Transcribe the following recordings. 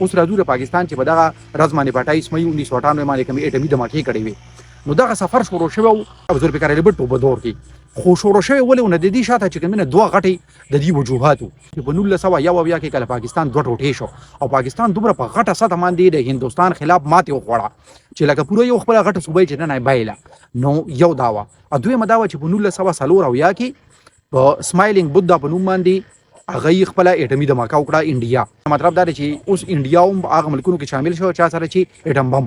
اوس راځو د پاکستان چې په دغه رز باندې په 28 مئی 1998 باندې کومې ایټمي دماکې کړې وې، نو دغه سفر شروع شوی و او ذوالفقار علي بټو په دور کې خو شروع شوی ولې نه، د دې شاته چې کوم نه دوه غټې د دې وجوهات وو چې په 1971 کې کله پاکستان دوه ټوټې شو او پاکستان دومره په غټه سطح باندې د هندوستان خلاف ماتې وخوړه چې لکه پوره یو خپله غټه صوبه یې چې نه بایله. نو یو دا وه او دویمه دا وه چې په 1974 کې په سمایلینګ بودا په نوم باندې هغه یې خپله اټمي دماکه وکړه انډیا. مطلب دا دی چې اوس انډیا هم هغه ملکونو کې شامل شو چا سره چې اټم بم.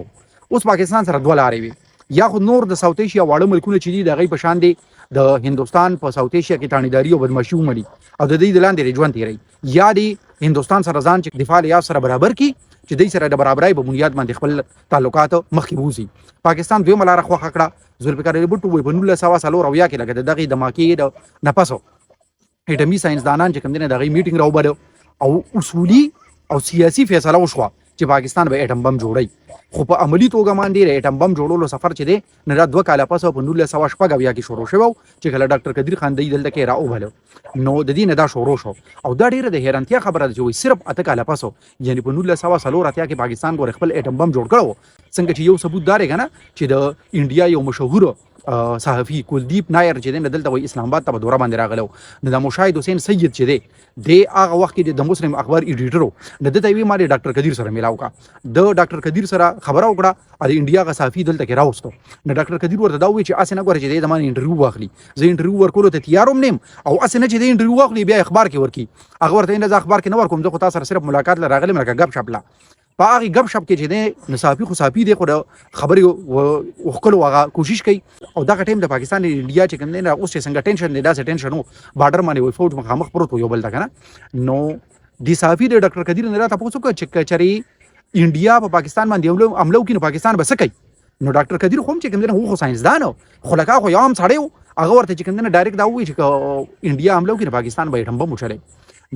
اوس پاکستان سره دوه لارې وي، یا خو نور د ساوت ایشیا واړه ملکونه چې دي د هغې په شان دي د هندوستان په ساوت ایشیا کې تاڼیداري او بدمعشي ومني او د دوی د لاندې ژوند تېروي، یا دي هندوستان سره ځان چې دفاع لحاظ سره برابر کړي چې دوی سره د برابرۍ په بنیاد باندې خپل تعلقات مخکې بوځي. پاکستان دویمه لاره خوښه کړه. ذوالفقار علي بټو په 1974 کې لکه د دغې دماکې د نه پس اټمي ساينسدانان چې کوم دي نه د هغې میټینګ راوبلو او اصولي او سیاسي فیصله وشوه چې پاکستان به اټم بم جوړوي. خو په عملي توګه باندې د اټم بم جوړولو سفر چې دی نه دا 2 کاله پس په 1976 کې شروع شوی چې کله ډاکټر قدیر خان دی دلته کې راوبلو، نو د دې نه دا شروع شو. او دا ډیره د حیرانتیا خبره ده چې وایي صرف 8 کاله پس، یعنی په 1984 کې پاکستان ګوره خپل اټم بم جوړ کړو. څنګه چې یو ثبوت دار کنه چې د انډیا یو مشهور صحافي کلدیپ نایر چې دی دلته وای اسلام آباد ته په دوره باندې راغلو، نو د مشاهد حسین سید چې دی د هغه وخت کې د مسلم اخبار ایډیټر نو دته وی مالې ډاکټر قدیر سره ملاو کا. د ډاکټر قدیر سره خبره وکړه او د انډیا غ صحافي دلته کې راوستو، نو ډاکټر قدیر ورته دا وی چې اسنه ګوره چې د زمانه انټرویو واخلي، زه انټرویو ورکولو ته تیار هم نیم او اسنه چې د انټرویو واخلي بیا اخبار کې ورکی. هغه ورته نه، زه اخبار کې نه ورکوم، زه خو تاسو سره صرف ملاقات لره راغلم لکه غب شپ لا. په هغه غب شپ کې چې دی نو صحافي خو صحافي دی، خو د خبرې وکړو هغه کوشش کوي. او دغه ټیم د پاکستان انډیا چې کوم دی نه اوس چې څنګه ټینشن دی داسې ټینشن وو، بارډر باندې وای فوج مخامخ پروت یو بل ته کنه. نو د صحافي د ډاکټر قدیر نه راته پوښتنه وکړه چې کچري انډیا په پاکستان باندې حمله وکړي نو پاکستان به څه کوي؟ نو ډاکټر قدیر خو هم چې کوم دی خو ساينسدان خو لکه خو یو عام سړی و، هغه ورته چې کوم دی ډایرکټ دا ووایي چې انډیا حمله وکړي نو پاکستان به اټم بم وچلوي.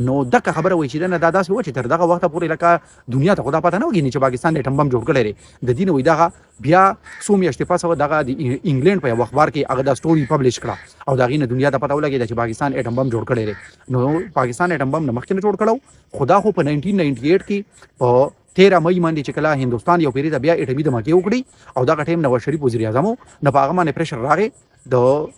نو دغه خبره وایي چې نه دا داسې و چې تر دغه وخته پورې لکه دنیا ته خدا پته نه وګیني چې پاکستان اټم بم جوړ کړی دی. د دین وایي دغه بیا څو میاشتې پس دغه د انګلند په یو اخبار کې هغه دا سټوري پبلش کړه او د هغې نه دنیا ته پته ولګېده چې پاکستان اټم بم جوړ کړی دی. نو پاکستان اټم بم نه مخکې نه جوړ کړو، خو دا خو په 1998 کې په 13 مئی باندې چې کله هندوستان یو پیری ته بیا اټمي دماکې وکړي او دغه ټیم نواز شریف وزیر اعظم نو په هغه باندې پریشر راغی د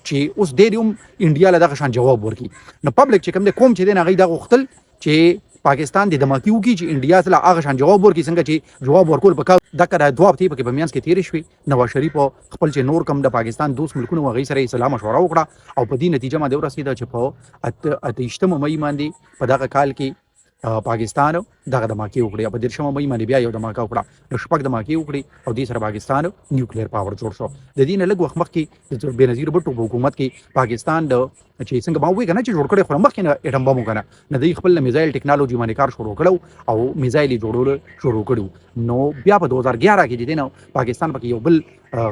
چې اوس دې هم انډیا له دغه شان جواب ورکړي. نو پبلک چې کوم دی کوم چې دی هغه دا غوښتل چې پاکستان د دماکي وکړي چې انډیا سره هغه شان جواب ورکړي څنګه چې جواب ورکول پکا. د کړه 2 هفتې پکې په میانس کې تیر شوې. نواز شریف خپل چې نور کم د پاکستان دوست ملکونو هغه سره سلا مشوره وکړه او په دې نتیجه باندې ورسېده چې په 28 مئی باندې په دغه کال کې پاکستان دغه دماکې وکړي او په 30 مئی باندې بیا یو دماکه وکړه، نو شپږ دماکې وکړي او دې سره پاکستان نیوکلیر پاور جوړ شو. د دې نه لږ وخت مخکې د بېنظیر بټو په حکومت کې پاکستان د چې څنګه ما وې کنه چې جوړ کړي خو مخکې نه اټم بم کنه نه دی خپل میزایل ټکنالوژي باندې کار شروع کړو او میزایل یې جوړول شروع کړو. نو بیا په 2011 کې چې دی نو پاکستان پکې یو بل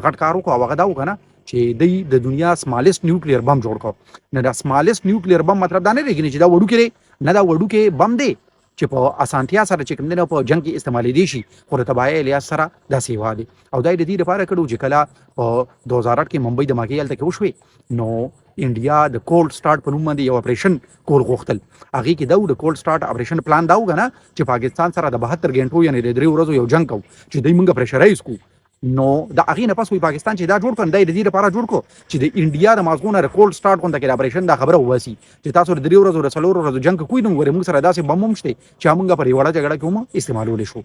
غټ کار وکړ او هغه دا وکنه چې دی د دنیا سمالست نیوکلیر بم جوړ کړ. نه دا سمالست نیوکلیر بم مطلب دا نه دی چې دا وړوکی دی، نه دا وړوکی بم دی چې په اسانتیا سره چې کوم دی په جنگ کې استعمالېدی شي، خو د تباهۍ لحاظ سره دا سیوا دی. او دا د دې لپاره کړو چې کله په 2008 کې ممبئی دماکې هلته کې وشوې نو انډیا د کولډ سټارټ په نوم باندې یو اپریشن کول غوښتل. هغې کې دا د کولډ سټارټ اپریشن پلان دا و کنه چې پاکستان سره د 72 غنټو یعنی د 3 ورځو یو جنگ کو چې دوی مونږ پریشرایز کو. نو د هغې نه پس وی پاکستان چې دا جوړ کړ، دا د دې لپاره جوړ کو چې د انډیا د مازغو نه د کولډ سټارټ غونډه کې د اپریشن دا خبره وباسي چې تاسو د 3 ورځو د 4 ورځو جنگ کوی، نو ورې موږ سره داسې بم هم شته چې موږ پر یوه وړه جګړه کې هم استعمالولی شو.